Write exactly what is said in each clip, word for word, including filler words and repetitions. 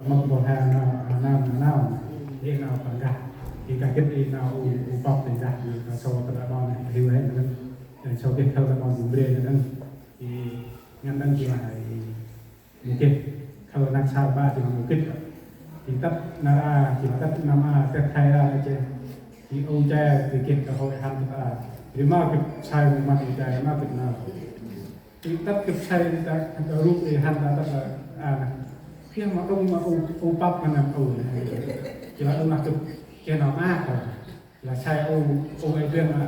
Mâp mpôl he nau, nau, nau, nau. Ê nau păng gah. Ê ka gĭt ê nau u, u păp tê gah. Ê ka sâu tơlơi ƀon, hiu hên nâng. Ê sâu gĭt thâo tơlơi ƀon jŭm brê nâng. Ê ngăn nâng jŭm lah ê mâu gĭt. Thâo nâng sao ba jŭm mâu gĭt. Ê tât nar a, jŭm tât năm a, tât khai ra nâng jê. Ê u jê, ê gĭt ka hôi hăn tât a. Ê ma gĭt sai mâu mât u jê, ma gĭt nau. Ê tât gâp say ê ta, ta rŭ ê hăn ta tât a, a, nă. Geh ma đŏng ma u, u păp ma nơm u nă. Jê lah u ma gâp, geh nau ma kơ. Lah say u, u ê geh ma,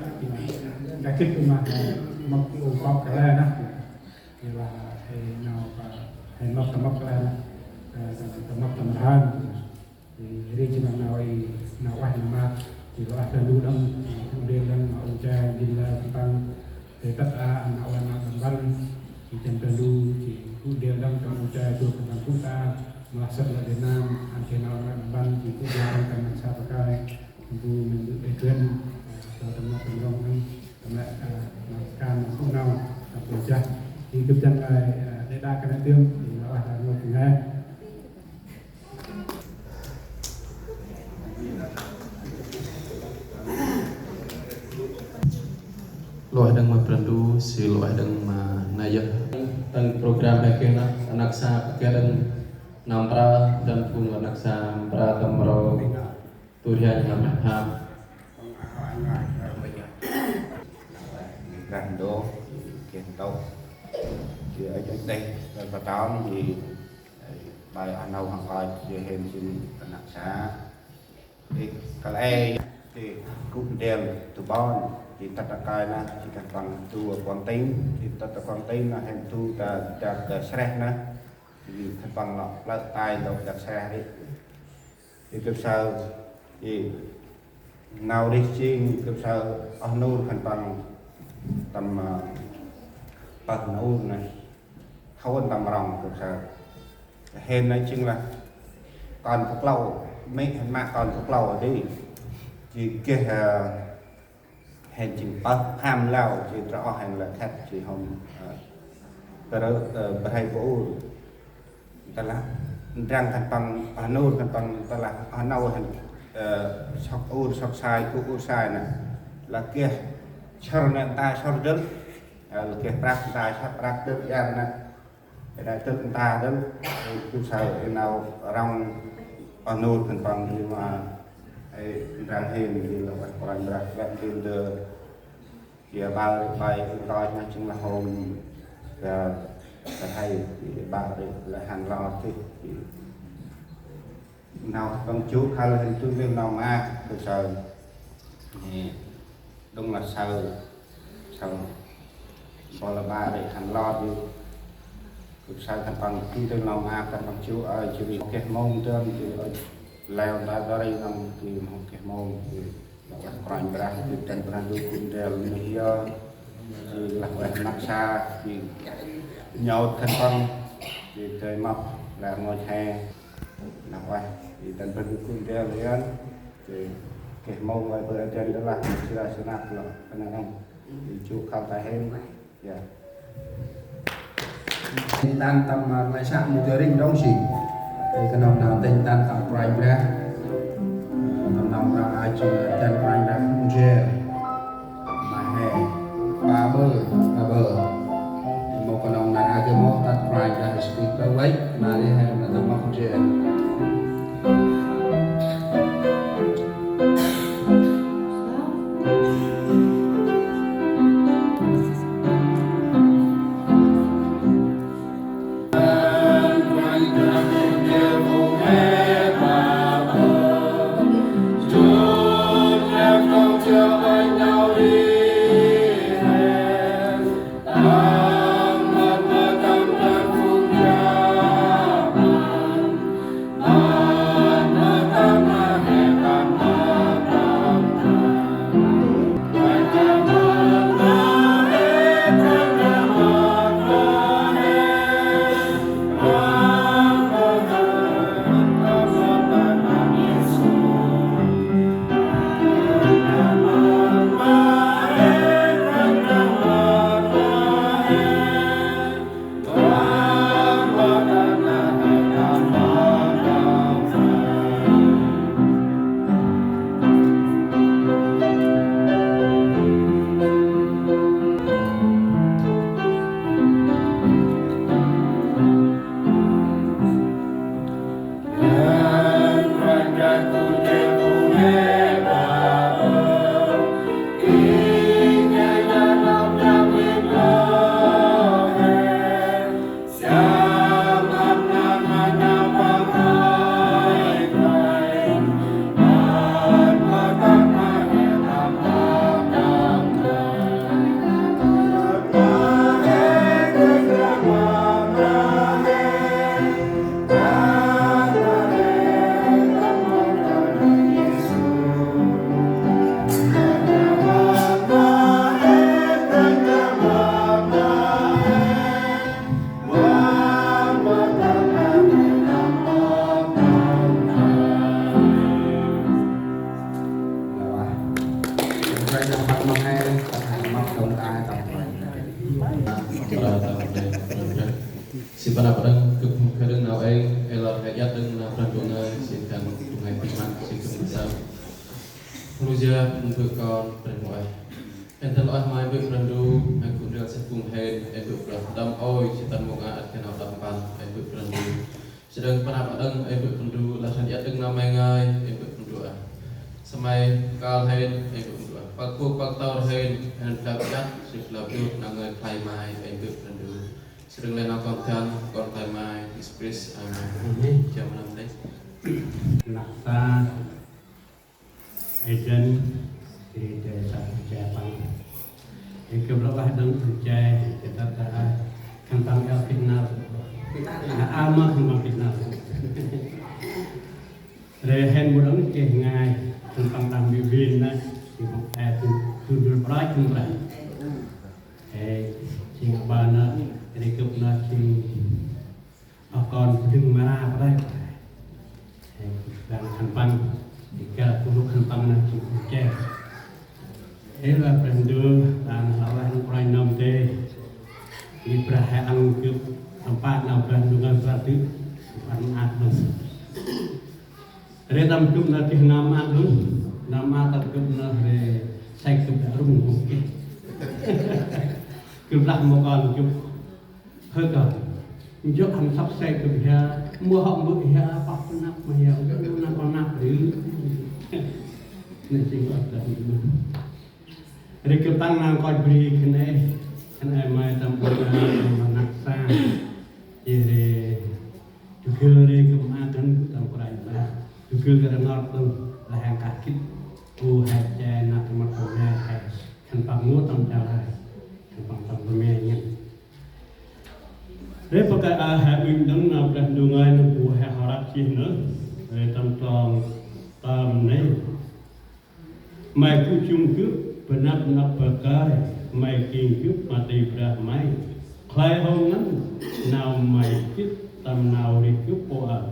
gâp gĭt u ma, ma u păp kơ lah nă. Jê lah ê nau pa, ê mâp ta mâp kơ lah nă. Ê, ta, ta mâp ta mâp hăn. Ri jêng nau i nau ueh nau maak, jêng ueh ta lu đăng, gŭ ndrel đăng ma u che jêng la khân păng. Tê tât a nau ueh nau đăng băn, jêng chân ta lu, jêng gŭ ndrel đăng tâm u che, gŭ khân păng gŭ ta, ma săk la Việt Nam, ăn che nau ueh nau đăng băn, jêng gŭ ndrel đăng tâm nau sa pakai, bu nâng gŭ ê gân, ta tâm nau tâm rong đăng, tâm lĕ, nau kan, nau gŭ nau, tâm u che. Jêng gâp jăn lai, đe đa kơt nă tiêm, jêng nau ueh nau ngơi. Lôh đăng ma Brah Ndu, si lôh đăng ma nây yơh. Tăng program bơh geh nă, anak sa bơh geh đăng năm pra, đăng phung anak sa pra tâm rô, tu rian năm mah hap. Brah Ndu, geh ntŭk. Jêh ê jêh đeh, đeh pa tong, jêh Ê, bai a nau hăng bai, jêh hên jêng anak sa. Ê, kăl e, jêh gŭ ndrel tu ƀon, jêh tât a kai nă, jêh khân păng tu a Quảng Tín, jêh tât a Quảng Tín nă, hên tu ta, ta, ta sreh nă, jêh khân păng lŏ plơ̆ tay lŏ ta sreh ri. Ê, gâp saơ, ê, nau rêh jêng gâp saơ oh nur khân păng tâm, ơ, pơh nur nă. Thôn tâm rong gâp saơ. Hên nây jêng lah kon bu klâu, mê̆ hên ma kon bu klâu di. Jêng geh, ơ, hên jêng pơh pham lao, jêng trŏ oh hên lah khât jêng hôm, ơ, bơrơ, ơ, bơrhei bu ur. Tơlah ndrăng khân păng, a, nur khân păng, tơlah, a, nau hên, ơ, sŏk ur, sŏk sai, gŭ ur sai nă. Lah geh sŏr nă ta sŏr dơl, ơ, lah geh prăk ta sŏk prăk dơl iăr nă. Ê nă dơl ta dơl, ê, gâp saơ, ê, nau rong, a, nur khân păng, ê, ma, ê, ndrăng hên, ê, lah ueh Kôranh Brah, lah ê, dơ. Jêh ba ri bai ntoi nă jêng lah hôm, ơ, ơ, hay, jêh ba ri lah hăn lor tih, jêh. Nau khân păng jŭ khăl hên tu ndrel nau maak, gâp saơ. Nê, đŏng lah saơ, saơ. Bol lah ba ri hăn lor jêh. Gâp saơ khân păng tu ndrel nau maak, khân păng jŭ, ơ, jêh ri geh mông tơm, jêh, ơ, leo ta ta ri năm, jêh mông geh mông, jêh. Lah ueh Kôranh Brah, jêh dăn Brah Ndu gŭ ndrel nây yơh. Jêh lah ueh anak sa, jêh nhôt khân păng, jêh dơi mâp, lah ngơi he. Lah ueh, jêh dăn Brah Ndu gŭ ndrel yơn. Jêh geh mông ueh bơh aden đah lah, jêh lah sơnăk lah, kơnang. Jêh jŭ khăl ta hên. Yă. Tĭng tăn tâm, ơ, nglay săk mâu dơi rĭng đŏng si. Ê, knŏng nau tĭng tăn tâm Kôranh Brah. Ơ, tâm nau Kôranh Brah, ơ, jêng, ơ, tăn Kôranh Brah mâu dơi. Ma he, ba bơ, ba bơ. Ê, mâu knŏng nau a geh mâu tăn Kôranh Brah si bơ văch, ma ri he, nau tâm mâu dơi. He iăt đŏng nau Brah Ndu ngơi, sĭn kăn ngơi pĭt măt, sĭn kăn sa. Lu ya, bơ̆ kon, Brah Ndu ơi. Hên tơl ueh ma Bơ̆ Brah Ndu, hên gŭ ndrel sĭt phung hên, ê Bơ̆ Brah, đăm ôi, sĭt tăn mông a, ăt kơ nau đăm păn, ê Bơ̆ Brah Ndu. Sĭt đŏng păn ăp đŏng, ê Bơ̆ Brah Ndu, lah săn iăt đŏng nau May ngơi, ê Bơ̆ Brah Ndu ơi. Samay kal hên, ê Bơ̆ Brah Ndu ơi. Păk pŭk păk tôr hên, hên tơl iăt, sĭt tơl iăt, nau ngơi khlay May, ê Bơ̆ Brah Ndu. Sĭt đŏng lĕ nau kon kăn, kon khlay May, Yêsu Krist. Amen. Amen. Chào mừng năm đấy. Năk sa, ê dăn, ê dăn sa, ê dăn păng. Ê kơ blah đăng, ê dăn, ê dăn ta, khân păng eo khân nau. A, a, ma khân păng khân nau. Rê hên mô đăng kê ngai, khân păng đăng bi bin nă, khân păng ê tu, tu dul prach khân păng. Ê, jêng aƀaơ nă, rê gâp nă jêng, ơ, kon dâng mra prach. Ê, đăng khân păng, rê gâp tu khân păng nă jêng kê. Ê, lah Brah Ndu, đăng lah lah nă prach nơm tê. Ê, Brah he ăn gâp, tâm pă nau Brah Ndu ngăn Brah Ndu, ăn ăn nơm. Rê tâm gâp nă geh nau mơak đŏng, nau mơak tâm gâp nă rê sai gâp đă rŭng rŭng geh. Gâp lah mâu kon gâp. Hơi kon. Njŭk hăn săp sai gâp hia, mâu hŏ mbơ̆ hia, pah pơnăp ma hia, mbơ̆ năp pơnăp rê. Nê jêng gâp đă rŭng. Rê gâp tăng nau nkoch bri khân ay, khân ay May tâm ƀon a, tâm năk sa. Jêh rê, du gưl rê gâp mâu ăn tâm Kôranh Brah. Du gưl gâp rngot đŏng, lah hăng kah gĭt, u he che năk măt tâm me he, khân păng ngŏ tâm jal he, khân păng tâm tâm me ngăn. Rê pakơi a he ŭnh đŏng nau Brah Ndu ngơi nơm bu he hŏ răk jêh nơh, rê tâm trong tâm nây. May gŭ jŭm gâp, bơh năp năp pakơi, may king gâp ma ti brah may. Khlay hŏ ngăn, nau may gĭt, tâm nau rêh gâp pô aơ.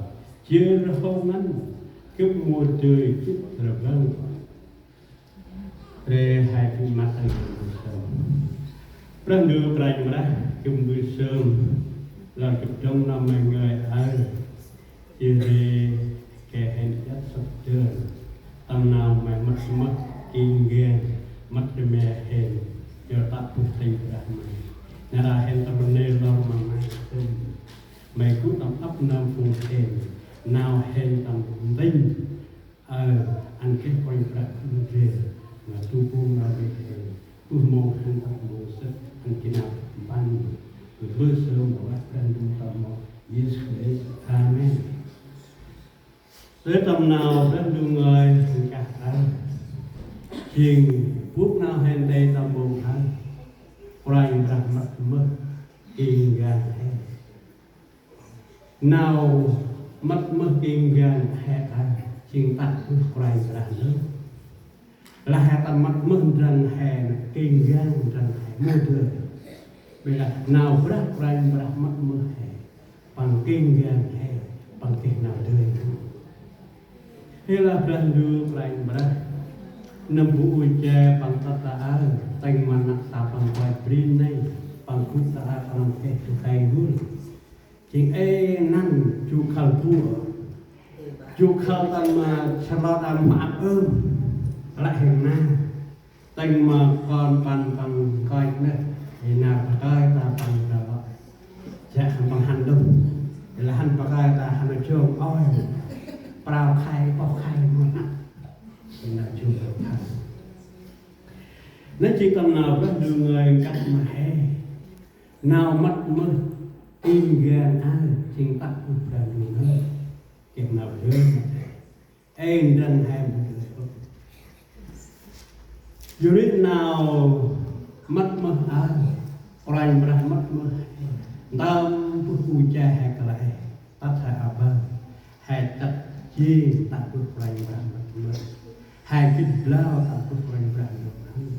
Jêr hŏ ngăn, gâp mâu dơi gĭt rbăng. Rê he gĭt măt ăn gâp mbơh sơm. Brah Ndu Kôranh Brah, gâp mbơh sơm. Lor gâp dŏng nau may ngơi aơ. Jêh rê geh hên iăt sŏk dơn. Tâm nau may mât mơh king gang, mât rmeh hên, yor tă bơh ti brah may. Nar aơ hên tâm rnê lor ma may sĭn. May gŭ tâm ăp nơm phung hên, nau hên tâm nting. Aơ, ăn geh Kôranh Brah ndrel, ma du phung nau rêh hên. Bơh mông hăn tât mông sât, ăn geh nau mpăn, bơh sơm ma Brah Ndu tâm mâo Yêsu Krist. Amen. Tơ tâm nau Brah Ndu ngơi, hăn kah aơ. Jêng bôk nau hên tê tâm mông hăn. Kôranh Brah mât mơh, king gang hên. Nau mât mơh king gang he aơ, jêng tât bơh Kôranh Brah nơh. Lah he tâm mât mơh ndrăng he, king gang ndrăng he, mâu dơi. Bê lah nau Brah Kôranh Brah mât mơh he, păng king gang he, păng geh nau dơi. He lah Brah Ndu Kôranh Brah, nâm bu u che păng tât ta aơ, tĭng ma năk sa păng koi brin nây, păng gŭ ta aơ păng geh du kay gŭl. Jêng ê năn jŭ khăl bu. Jŭ khăl tâm, ơ, sơm lŏ tâm mă ăp ơm. Lĕ hên nă. Tĭng ma kon păng păng kơi nơh. Ê nă pakơi ta păng ta lŏ. Jă hăn păng hăn đŭng. Ê lah hăn pakơi ta hăn jong ôi. Prao khay, ôh khay mơh nă. Ê nă jŭ khăl. Nơh jêng tâm nau Brah Ndu ngơi nkah ma he. Nau mât mơh king gang aơ, jêng tât bơh Brah Ndu ngơi. Geh nau dơi ma he. Ê ndrăng he mâu dơi. Yor ri nau mât mơh aơ, Kôranh Brah mât mơh he. Ntơm bơh u che he kăl e, tât he aƀaơ. He tât jêng tât bơh Kôranh Brah mât mơh. He gĭt blau tât bơh Kôranh Brah mât mơh.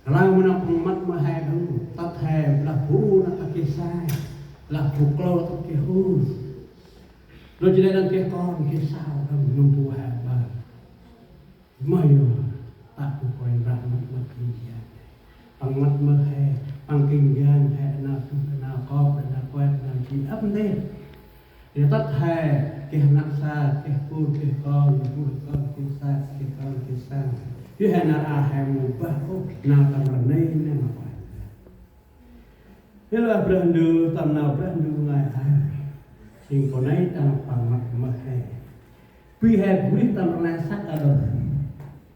Lah ma nau păng mât mơh he đŏng, tât he blah bu nă tât geh sai, blah bu klô tât geh hur. Lơ jêh nây đŏng geh kon, geh sau đŏng nâm bu he ƀaơ. Mơ yor, tât bơh Kôranh Brah mât mơh king gang. Păng mât mơh he, păng king gang he, nau tŭ, nau kŏp, nau kuet, nau ji ăp ndê. Ri tât he geh năk sa, geh put, geh kon, geh kon, geh sa, geh kon, geh sa. Ri he nar aơ he mâu bah ôh nau tâm rnê nây ma Kôranh Brah. Ri lah Brah Ndu, tâm nau Brah Ndu ngơi he, jêng pô nây tâm păng mât mơh he. Bri he gŭ rêh tâm rnê săk a đŏng.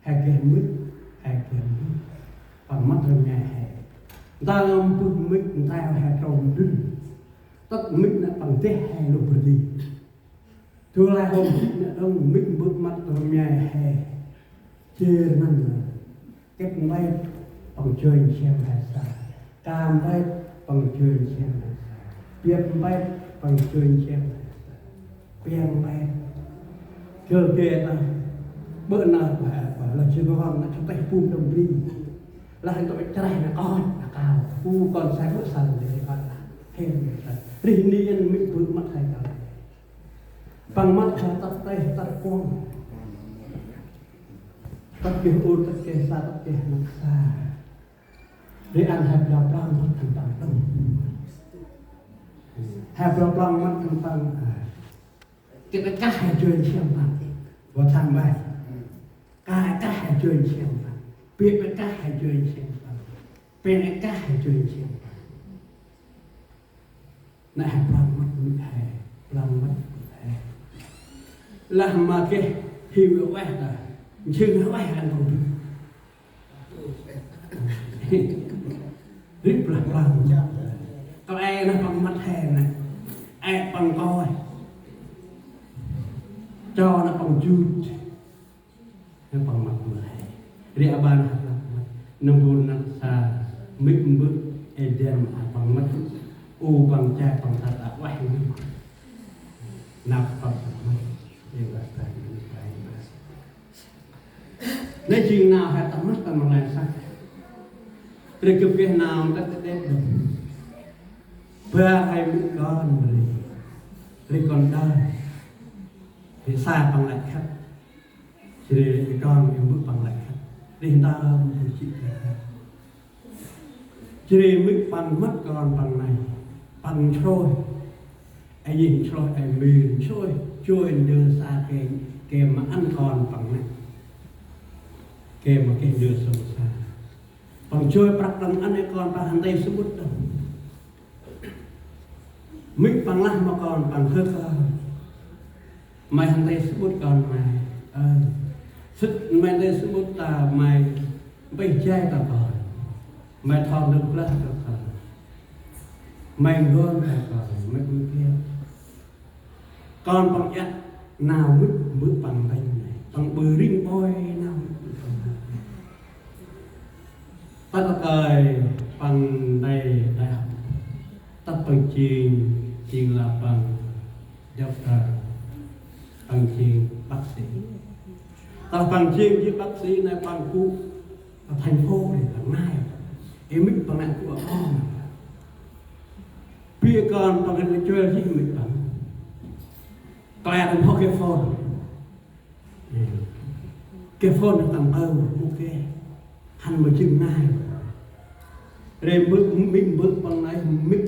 He geh mĭt, he geh mĭt. Păng mât rmai he. Ntơm bơh mĭt nteo he trôm ndŭl. Tât mĭt nây păng deh he lôh bri. Du lai hôm jê̆t nây đŏng mĭt mbơ̆ mât rmai he. Jêr ngăn nây. Kĕt mbet păng joi nsiang he sa. Ka mbet păng joi nsiang he sa. Biăp mbet păng joi nsiang he sa. Piăng mbet. Gơ gê ta. Bơ̆ nơh ba, ba, lah jêng kon nơh chŭt têh pŭm đŏng bri. Lah hên tŏ chraih nơh kon, nơh kao. Pŭ kon sai bơ̆ săn, dê kon lah. Hên nơh săn. Rêh ni ăn mĭt bơ̆ mât he kal. Păng mât he tât têh, tât kuŏng. Tât geh ur, tât geh sa, tât geh năk sa. Ri ăn he blau blang mât khân păng đŏng. He blau blang mât khân păng, a, geh kah he joi nsiang păng. Bơh thang bai. Kah, kah he joi nsiang păng. Biăp kah he joi nsiang păng. Pêng kah he joi nsiang păng. Nây he blang mât mĭt he, blang mât mĭt he. Lah ma geh hiu ueh ta, nsing ueh ăn păng bri. Ri blah blang. Kăl e nơh păng mât he nơh. E păng koi. Cho nơh păng jut. Nơh păng mât mơh he. Ri aban he lah mât. Nơh bu năk sa mĭt mbơ̆ ê dăm a păng mât. U păng che păng tât a ueh. Năp păng mât. Ê, bas ta, ê, bas ta. Nây jêng nau he tâm mât tâm rnê săk. Ri gâp geh nau tât tât đĕt đŏng. Ba he mĭt kon ri. Ri kon đah. Ri sa păng lĕ khât. Jêh ri kon i mbơ̆ păng lĕ khât. Ri ntơm bơh jê̆ khât. Jêh ri mĭt păng mât kon păng nây. Păng nsrôih. Ê yih nsrôih, ê mĭn nsrôih. Joi ndơ sa gay, gay ma ăn kon păng nây. Gay ma geh ndơ sông sa. Păng joi prăk đŏng ăn ê kon păng hăn tê samƀŭt đŏng. Mĭt păng lah ma kon păng: Hơ kon, may hăn tê samƀŭt kon may. Ơ, sĭt may tê samƀŭt ta, may mpeh jay ta kon. May thon ndơm glah ta kon. May ngăn ta kon, may ƀư kiăp. Kon păng iăt nau mĭt mbơ̆ păng ntĭnh nây. Păng ƀư rĭng ƀoi nau mĭt mbơ̆ păng ntĭnh. Tât kơi păng nây đah. Tât păng jêng, jêng lah păng doctor. Păng jêng bác sĩ. Tât păng jêng, jêng bác sĩ nây păng gŭ thành phố ri, păng ngai. Ê mĭt păng nây gŭ a kon. Bri kon păng nây joi jêh mĭt păng. Kăl e tâm hŏ geh phone. Geh phone nơh tâm kơl mâu geh. Hăn ma jêng ngai. Ri mbơ̆, mĭt mbơ̆ păng nây, mĭt